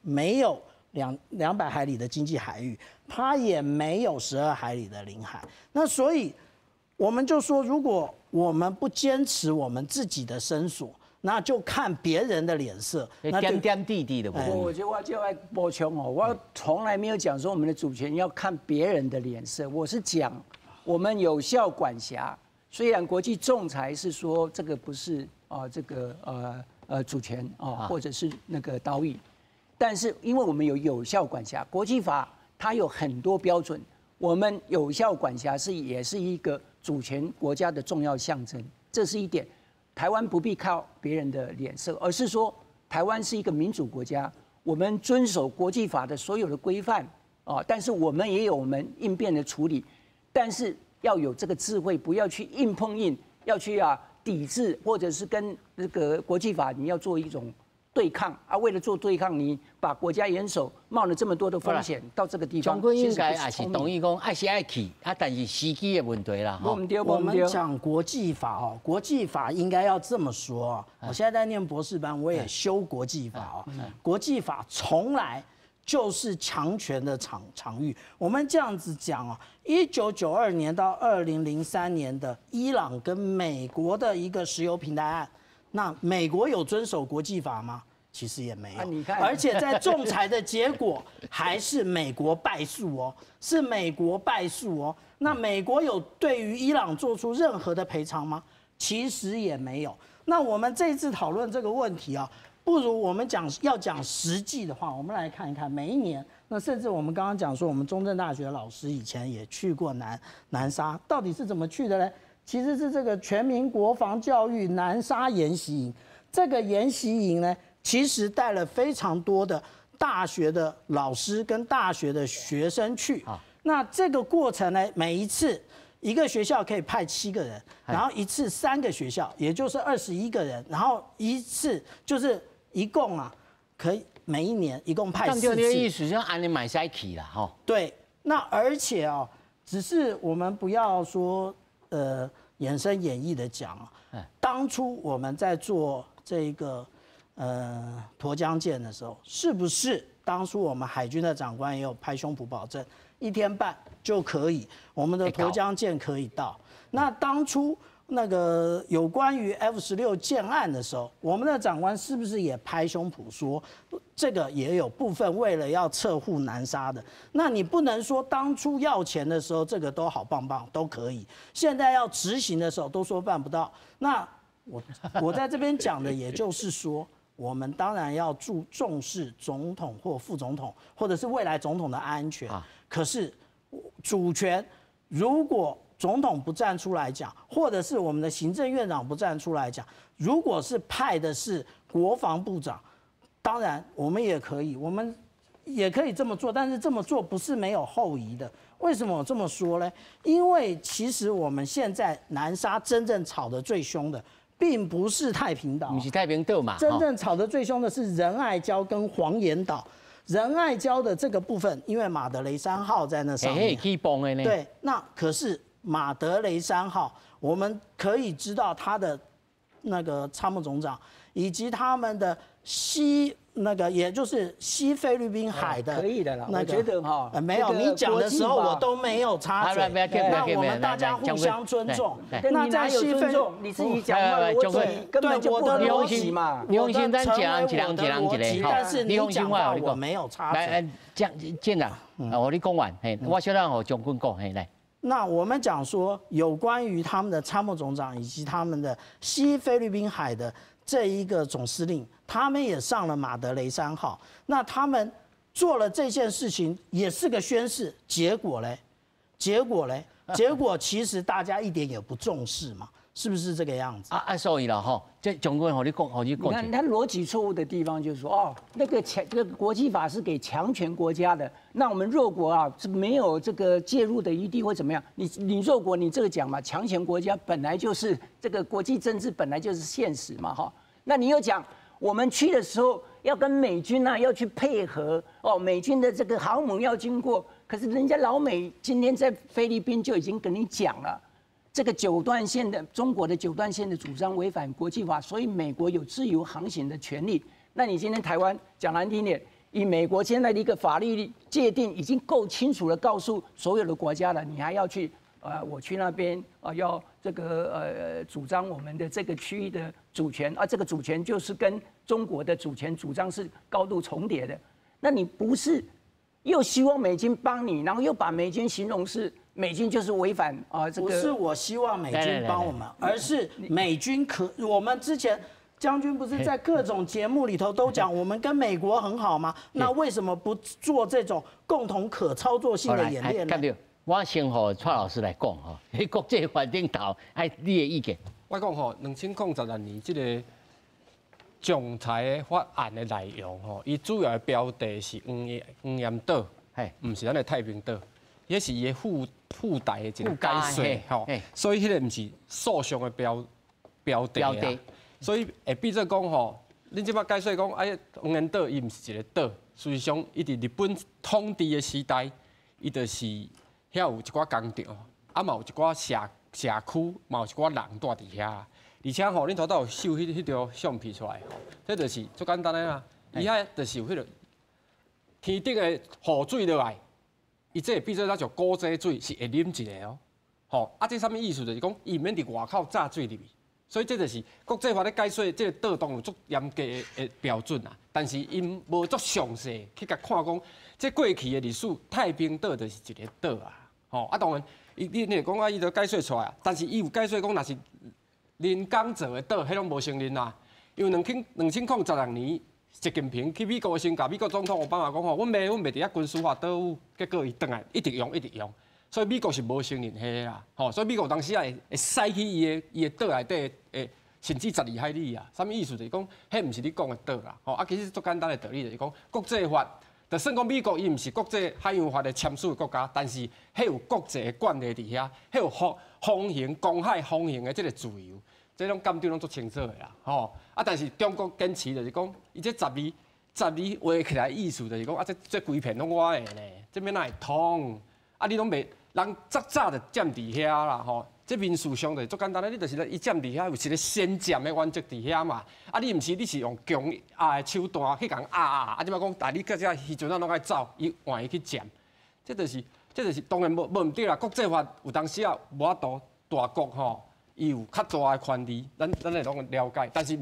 没有200海里的经济海域，它也没有12海里的领海。那所以我们就说，如果我们不坚持我们自己的声索，那就看别人的脸色。那点点滴滴的。我就爱补充哦，我从来没有讲说我们的主权要看别人的脸色，我是讲我们有效管辖。虽然国际仲裁是说这个不是啊，这个主权啊，或者是那个岛屿，但是因为我们有有效管辖，国际法它有很多标准，我们有效管辖是也是一个主权国家的重要象征，这是一点。台湾不必靠别人的脸色，而是说台湾是一个民主国家，我们遵守国际法的所有的规范啊，但是我们也有我们应变的处理，但是要有这个智慧，不要去硬碰硬，要去啊抵制，或者是跟那个国际法你要做一种对抗啊，为了做对抗，你把国家元首冒了这么多的风险到这个地方，将军应该也是同意讲，爱是爱去啊，但是时机的问题啦。我们讲国际法哦，国际法应该要这么说。我现在在念博士班，我也修国际法哦。国际法从来就是强权的场域。我们这样子讲啊，1992年到2003年的伊朗跟美国的一个石油平台案，那美国有遵守国际法吗？其实也没有，你看，而且在仲裁的结果还是美国败诉哦，是美国败诉哦。那美国有对于伊朗做出任何的赔偿吗？其实也没有。那我们这次讨论这个问题啊，不如我们讲要讲实际的话，我们来看一看每一年，那甚至我们刚刚讲说，我们中正大学老师以前也去过南沙，到底是怎么去的呢？其实是这个全民国防教育南沙研习营，这个研习营呢，其实带了非常多的大学的老师跟大学的学生去。那这个过程呢，每一次一个学校可以派七个人，然后一次三个学校，也就是21个人，然后一次就是一共啊，可以每一年一共派四次。意思就按呢嘛会使去啦，吼。对，那而且哦，只是我们不要说衍生演绎的讲啊，当初我们在做这个沱江舰的时候，是不是当初我们海军的长官也有拍胸脯保证，一天半就可以，我们的沱江舰可以到？那当初那个有关于 F-16建案的时候，我们的长官是不是也拍胸脯说，这个也有部分为了要撤护南沙的？那你不能说当初要钱的时候这个都好棒棒都可以，现在要执行的时候都说办不到。那我在这边讲的，也就是说，我们当然要重视总统或副总统，或者是未来总统的安全。可是主权，如果总统不站出来讲，或者是我们的行政院长不站出来讲，如果是派的是国防部长，当然我们也可以，我们也可以这么做，但是这么做不是没有后遗的。为什么我这么说呢？因为其实我们现在南沙真正吵得最凶的，并不是太平岛，不是太平岛嘛。真正吵得最凶的是仁爱礁跟黄岩岛。仁爱礁的这个部分，因为马德雷三号在那上面，对，那可是马德雷三号，我们可以知道他的那个参谋总长以及他们的西。那个也就是西菲律宾海的，可以的啦。我觉得哈，没有你讲的时候我都没有插嘴。那我们大家互相尊重。那在西非，你自己讲话逻辑根本就不合逻辑嘛。你放心，咱一人一人一人一个。但是你讲话我没有插嘴。来，江舰长，我你讲完，嘿，我小等予将军讲，嘿，来。那我们讲说有关于他们的参谋总长以及他们的西菲律宾海的这一个总司令，他们也上了马德雷三号。那他们做了这件事情，也是个宣示。结果嘞，结果嘞，结果其实大家一点也不重视嘛，是不是这个样子？所以了哈，这将军，予你讲，予你讲。你看他逻辑错误的地方就是说，哦，那个强，这个国际法是给强权国家的，那我们弱国啊是没有这个介入的余地或怎么样？你弱国，你这个讲嘛，强权国家本来就是这个国际政治本来就是现实嘛，哈。那你又讲我们去的时候要跟美军啊要去配合哦，美军的这个航母要经过，可是人家老美今天在菲律宾就已经跟你讲了。这个九段线的中国的九段线的主张违反国际法，所以美国有自由航行的权利。那你今天台湾讲难听点，以美国现在的一个法律界定已经够清楚的告诉所有的国家了，你还要去我去那边啊，要这个主张我们的这个区域的主权啊，这个主权就是跟中国的主权主张是高度重叠的。那你不是又希望美军帮你，然后又把美军形容是？美军就是违反啊，这个不是我希望美军帮我们，而是美军可。我们之前将军不是在各种节目里头都讲我们跟美国很好吗？那为什么不做这种共同可操作性的演练呢？我先予蔡老师来讲吼，喺国际法顶头，爱你的意见。我讲吼，2016年这个仲裁的法案的内容吼，伊主要的标的是黄岩岛，毋是咱的太平岛。彼是伊的附带的一个解说吼，所以彼个毋是诉讼的标的啊。所以会变做讲吼，恁这摆解说讲，哎，黄岩岛伊毋是一个岛，事实上，伊伫日本统治的时代，伊就是遐有一寡工厂，啊嘛有一寡社区，嘛有一寡人蹛伫遐。而且吼，恁头拄有秀彼张相片出来吼，这就是足简单的啦。伊遐就是有彼个天顶的雨水落来。伊这会变做咱像古井水，是会啉一个哦，吼啊！这啥物意思？就是讲，伊毋免伫外口炸水入去，所以这就是国际法咧解说这个岛当有足严格的标准啊。但是𪜶无足详细去共看讲，这过去的历史，太平岛就是一个岛啊，吼啊！当然，伊你你讲啊，伊就解说出来，但是伊有解说讲，若是人工造的岛，彼拢无承认啦。因为2016年。习近平去美国的时阵，共美国总统奥巴马讲吼，阮袂伫遐军事化岛屿，结果伊转来一直用一直用，所以美国是无承认彼个啦，吼，所以美国当时也会驶去伊的岛内底，会甚至12海里啊，啥物意思？就是讲，彼毋是你讲的岛啦，吼，啊，其实足简单的道理就是讲，国际法，就算讲美国伊毋是国际海洋法的签署国家，但是彼有国际的惯例伫遐，彼有风行公海风行的这个自由。这种鉴定拢足清楚的啦，吼啊！但是中国坚持就是讲，伊这十二画起来意思就是讲啊，这规片拢我的呢，这欲哪会通？啊，你拢袂，人早早就占伫遐啦，吼！这民事上就足简单的，你就是伊占伫遐有一个先占的原则伫遐嘛。啊，你毋是你是用强压的手段去共压压，啊，这摆讲，但你到这时阵啊拢爱走，伊换伊去占，这就是当然无毋对啦。国际法有当时啊无法度大国吼。伊有较大的权利，咱会拢了解，但是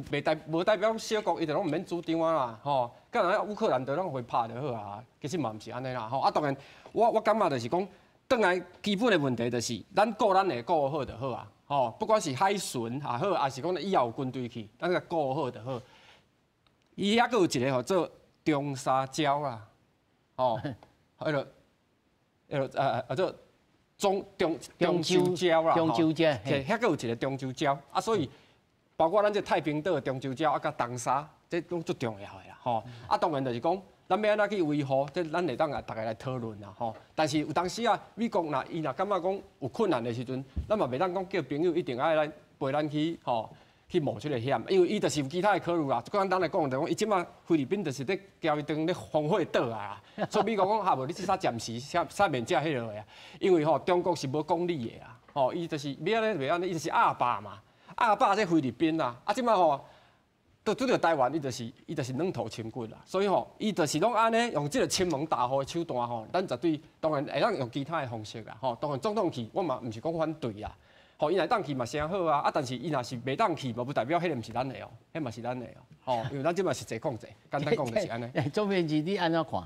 无代表小国伊就拢毋免主张啊啦，吼。敢若乌克兰就拢会拍就好啊，其实嘛毋是按呢啦，吼。啊，当然，我感觉就是讲，转来基本的问题就是，咱顾咱的顾好就好啊，吼。不管是海巡也好，抑是讲以后有军队去，咱共顾好就好。伊遐阁有一个号做中沙礁啦，吼，彼个做。中洲礁啦，中洲礁，嘿，遐阁有一个中洲礁啊，所以包括咱这太平岛的中洲礁啊，佮东沙，這攏足重要的啦，吼。啊，當然就是講，咱欲按怎去維護，這咱會當來逐家來討論啦，吼。但是有當時啊，美國若伊若感覺講有困難的時陣，咱嘛袂當講叫朋友一定愛來陪咱去，吼，去冒這個險，因為伊就是有其他的考慮啦。簡單來講，就講伊這馬菲律賓就是咧交伊當咧防火島啊。所以美國講哈無，你至少暫時先先免食彼落的啊。因為吼中國是無講理的啊，吼伊就是欲按呢袂按呢，伊就是鴨霸嘛，鴨霸這菲律賓啦。啊，這馬吼，拄著台灣，伊就是軟塗深掘啦。所以吼，伊就是攏按呢用這個親門踏戶的手段吼，咱絕對當然會當用其他的方式啦。吼，當然總統去，我嘛毋是講反對啊。吼，伊若當去嘛誠好啊，啊，但是伊若是袂當去，嘛不代表彼个毋是咱的哦，彼嘛是咱的哦，吼，因為咱這嘛實際控制，簡單講就是按呢。總編輯，你按怎看？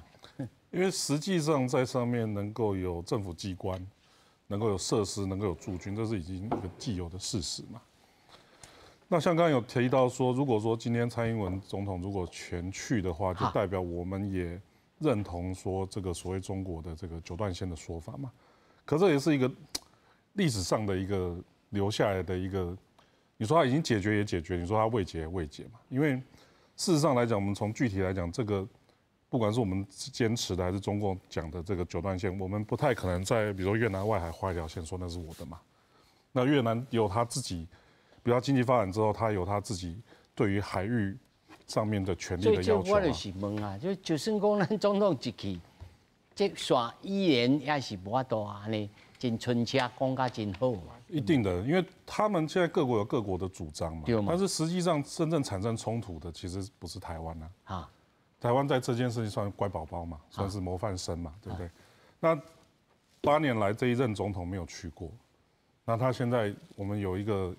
因為實際上在上面能夠有政府機關，能夠有設施，能夠有駐軍，這是已經一個既有的事實嘛。那像剛剛有提到說，如果說今天蔡英文總統如果全去的話，就代表我們也認同說這個所謂中國的這個九段線的說法嘛。可這也是一個歷史上的一個留下來的一個，你說它已經解決也解決，你說它未解也未解嘛？因為事實上來講，我們從具體來講，這個不管是我們堅持的還是中共講的這個九段線，我們不太可能在比如說越南外海畫一條線，說那是我的嘛。那越南有他自己，比較經濟發展之後，他有他自己對於海域上面的權利的要求。所以我就是問啊，就算講咱總統一去，這線依然也是無法度按呢，真親切，講甲真好嘛。一定的，因為他們現在各國有各國的主張嘛。但是實際上真正產生衝突的，其實不是台灣啊。台灣在這件事情算乖寶寶嘛，算是模範生嘛，對不對？那8年來這一任總統沒有去過，那他現在我們有一個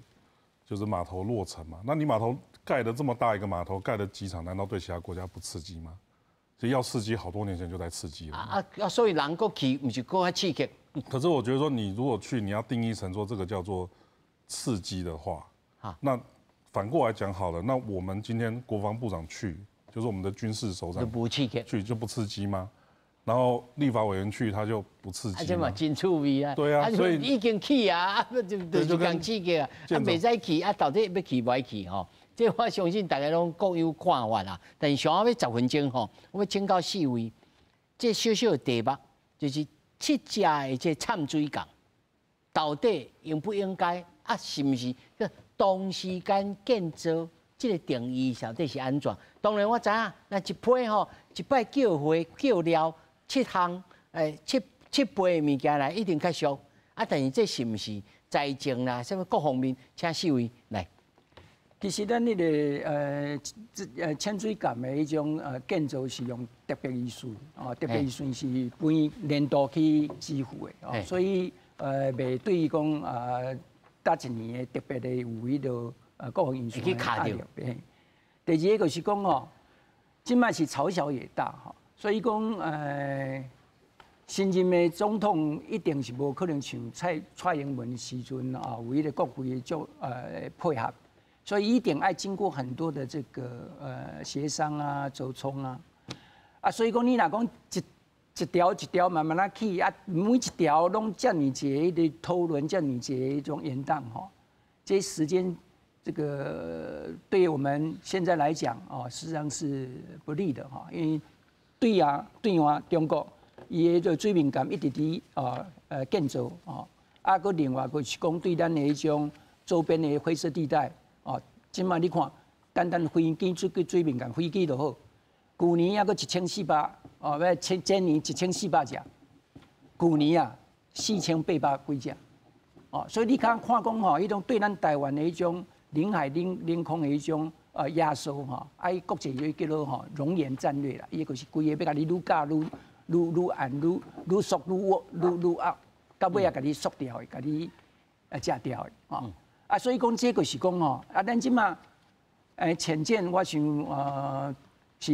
就是碼頭落成嘛，那你碼頭蓋的這麼大一個碼頭，蓋的機場，難道對其他國家不刺激嗎？其實要刺激，好多年前就在刺激了。啊啊！所以人閣去，毋是閣較刺激。可是我覺得說，你如果去，你要定義成說這個叫做刺激的話，那反過來講好了，那我們今天國防部長去，就是我們的軍事首長去就不刺激嗎？然後立法委員去，他就不刺激嗎？啊，這嘛真趣味啊！對啊，所以已經去啊，就是共刺激啊，啊，袂使去啊，到底欲去無愛去吼？這我相信大家攏各有看法啦。但是上後尾10分鐘吼，我欲請教四位，這小小的題目就是七隻的這摻水港，到底應不應該啊？是毋是同時間建造？這個定義到底是按怎？當然我知影，那一批吼，一擺叫貨叫料七項，七倍的物件來，一定較俗。啊，但是這是毋是財政啦，啥物各方面，請四位來。其實咱彼个這潛水艦的彼種建造是用特別預算，哦，特別預算是每年度去支付的，哦，所以袂對於講搭一年的特別的有彼個各項因素去卡著。第二个就是講吼，這擺是朝小野大吼，所以講新任的總統一定是無可能像蔡英文時陣啊，有彼個國會的做配合。所以一定愛經過很多的這個協商啊、溝通啊，啊，所以講你若講一一條一條慢慢仔起啊，每一條攏遮爾濟彼個討論，遮爾濟彼種延宕吼，這時間這個對我們現在來講哦，實際上是不利的哈，因為對啊對岸中國伊的這水面艦一直佇啊建造哦，啊，閣另外閣是講對咱的彼種周邊的灰色地帶。哦，這擺你看，單單飛機出去水面艦飛機就好，舊年抑閣1400，哦，欲前前年1400隻，舊年啊4800幾隻，哦，所以你看看講吼，彼種對咱台灣的彼種領海領空的彼種壓縮吼，啊，伊國際有叫做吼熔岩戰略啦，伊就是規个欲共你愈咬愈愈愈按愈愈縮愈愈愈壓，到尾仔共你縮掉的，共你食掉的，吼。啊，所以講這個是講吼，啊，咱這馬潛艦，我想是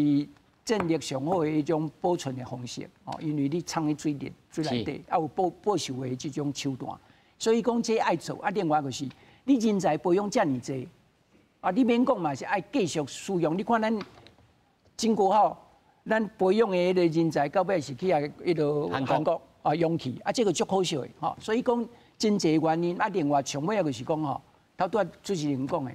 戰力上好的一種保存的方式，哦，因為你藏佇水裡水內底，啊有保守的這種手段，所以講這愛做。啊，另外就是你人才培養遮爾濟，啊，你免講嘛是愛繼續使用。你看咱金國號，咱培養的彼个人才，到尾是去啊彼个韓國啊用去，啊，這個足可惜的，吼。所以講真濟原因，啊，另外上尾仔就是講吼。頭拄仔主持人講的，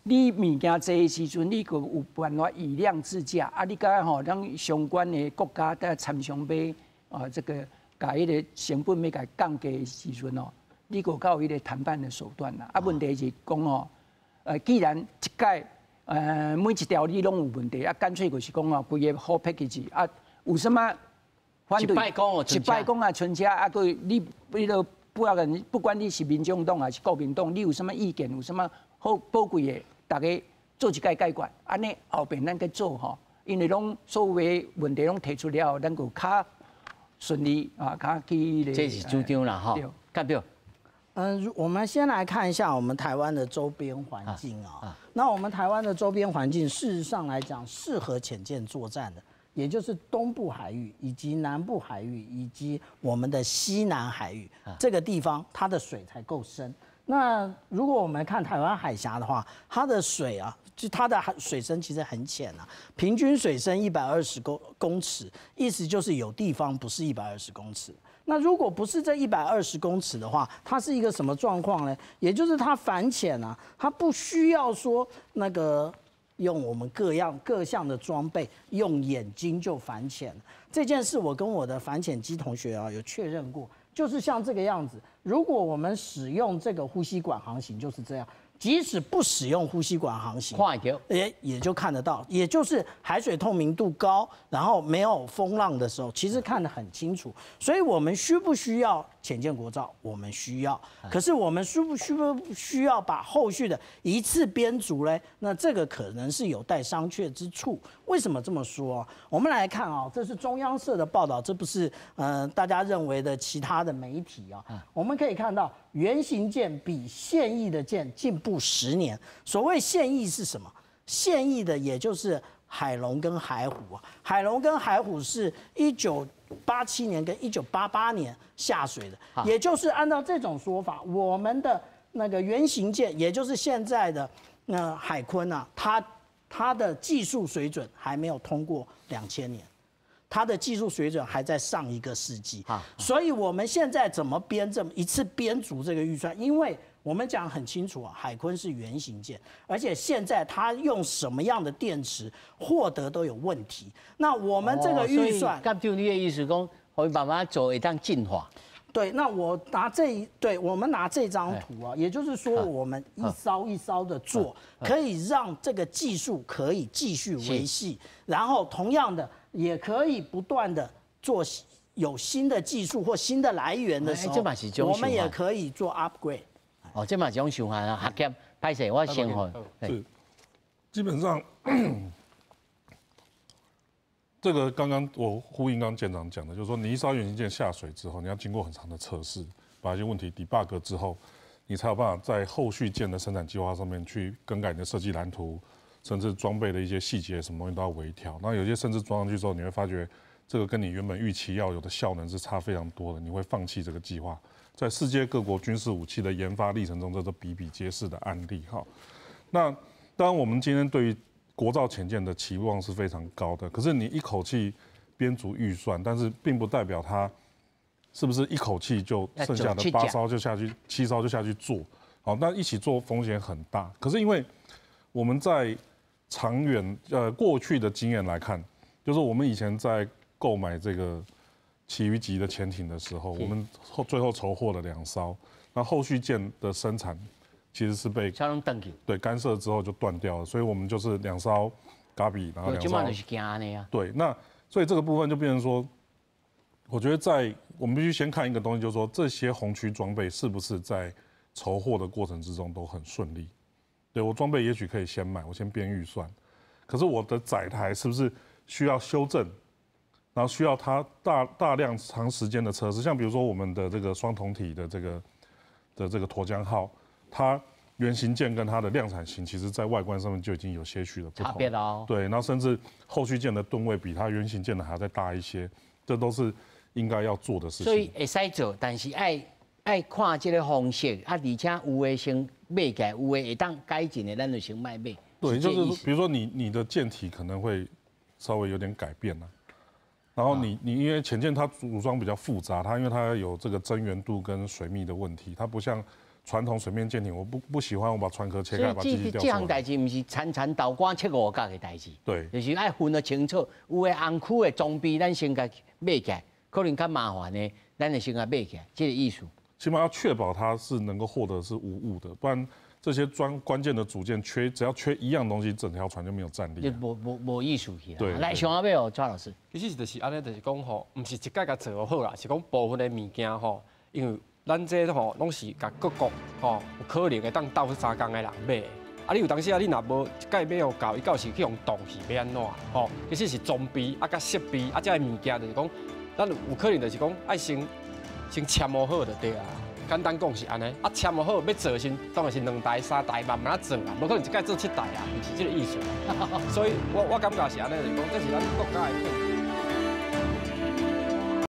你物件濟的時陣，你閣有辦法以量制價，啊，你佮吼咱相關的國家在參商欲啊，這個共彼个成本欲共降低的時陣哦，你閣較有彼个談判的手段啦。啊，問題是講吼，既然一擺每一條你攏有問題，啊，乾脆就是講哦，規个好 package 啊，有啥物反對？一擺講一擺講啊，賰車啊，閣你彼個不管你是民眾黨還是國民黨，你有啥物意見，有啥物好寶貴的，逐家做一擺解決，按呢後邊咱閣做吼，因為攏所有的問題攏提出了後，咱閣較順利啊，較去。這是主張啦，吼，代表。嗯，我們先來看一下我們台灣的周邊環境啊。那我們台灣的周邊環境，事實上來講，適合潛艦作戰的，也就是東部海域以及南部海域以及我們的西南海域這個地方，它的水才夠深。那如果我們看台灣海峽的話，它的水啊，就它的水深其實很淺啊，平均水深120公尺，意思就是有地方不是一百二十公尺。那如果不是這120公尺的話，它是一個什麼狀況呢？也就是它反潛啊，它不需要說那個用我們各樣各項的裝備，用眼睛就反潛。這件事我跟我的反潛機同學啊有確認過，就是像這個樣子。如果我們使用這個呼吸管航行，就是這樣。即使不使用呼吸管航行，也就看得到，也就是海水透明度高，然後沒有風浪的時候，其實看得很清楚。所以，我們需不需要潛艦國造？我們需要。可是，我們需不需要把後續的一次編足呢？那這個可能是有待商榷之處。為什麼這麼說？我們來看啊，這是中央社的報道，這不是大家認為的其他的媒體啊。我們可以看到，原型艦比現役的艦進步10年。所謂現役是什麼？現役的也就是海龍跟海虎啊。海龍跟海虎是1987年跟1988年下水的，也就是按照這種說法，我們的那個原型艦，也就是現在的那海鯤啊，它的技術水準還沒有通過2000年。它的技術水準還在上一個世紀，所以我們現在怎麼編這麼一次編足這個預算？因為我們講很清楚啊，海鯤是原型艦，而且現在它用什麼樣的電池獲得都有問題。那我們這個預算，甲就你的意思講，會慢慢做會當進化。對，那我拿這一對，我們拿這張圖啊，也就是說，我們一艘一艘的做，可以讓這個技術可以繼續維繫，然後同樣的也可以不斷的做有新的技術或新的來源的時候，我們也可以做 upgrade。哦，這嘛是種想法啊，學業歹勢，我先看。是，基本上。這個剛剛我呼應剛剛艦長講的，就是說你一艘原型艦下水之後，你要經過很長的測試，把一些問題 debug 之後，你才有辦法在後續艦的生產計劃上面去更改你的設計藍圖，甚至裝備的一些細節，什麼東西都要微調。那有些甚至裝上去之後，你會發覺這個跟你原本預期要有的效能是差非常多的，你會放棄這個計劃。在世界各國軍事武器的研發歷程中，這都比比皆是的案例哈。那當然，我們今天對於國造潛艦的期望是非常高的，可是你一口氣編足預算，但是並不代表它是不是一口氣就剩下的八艘就下去，7艘就下去做。好，那一起做風險很大。可是因為我們在長遠過去的經驗來看，就是我們以前在購買這個旗魚級的潛艇的時候，我們最後籌獲了2艘，那後續艦的生產其實是被對干涉之後就斷掉了，所以我們就是兩艘咖比，然後兩艘。對，那所以這個部分就變成說，我覺得在我們必須先看一個東西，就是說這些紅區裝備是不是在籌獲的過程之中都很順利。對我裝備也許可以先買，我先編預算，可是我的載台是不是需要修正，然後需要它大量長時間的測試，像比如說我們的這個雙筒體的這個沱江號。它原型艦跟它的量產型，其實在外觀上面就已經有些許的不同。差別哦。對，然後甚至後續艦的噸位比它原型艦的還要再大一些，這都是應該要做的事情。所以會使做，但是愛看這個方式，啊，而且有的先買起來，有的會當改進的，咱就先莫買。對，就是比如說你的艦體可能會稍微有點改變啦，然後你因為潛艦它組裝比較複雜，它因為它有這個臻圓度跟水密的問題，它不像传统水面舰艇，我不喜欢我把船壳切开，把机器调这项代志毋是田田豆干切五角的代志。就是爱分得清楚。有的红区的装备，咱先共买起来，可能较麻烦的，咱就先共买起来，这个意思。起码要确保它是能够获得是无误的，不然这些关键的组件缺，只要缺一样东西，整条船就没有战力。无意思去啦。来，上后尾哦，蔡老师。其实就是按呢，就是讲吼，毋是一概共做好啦，是讲部分的物件吼，因为咱这吼攏是共各国吼有可能會當鬥相共的人買。啊，你有當時啊，你若無一概買予夠，伊到時去予擋去，欲按怎？吼，其實是裝備啊，佮設備啊，這个物件就是講，咱有可能就是講愛先簽好就對啊。簡單講是按呢，啊簽好欲做時，當然是兩台三台慢慢仔做啊，無可能一擺做七台啊，毋是這个意思。所以我感覺是按呢，就是講這是咱國家的。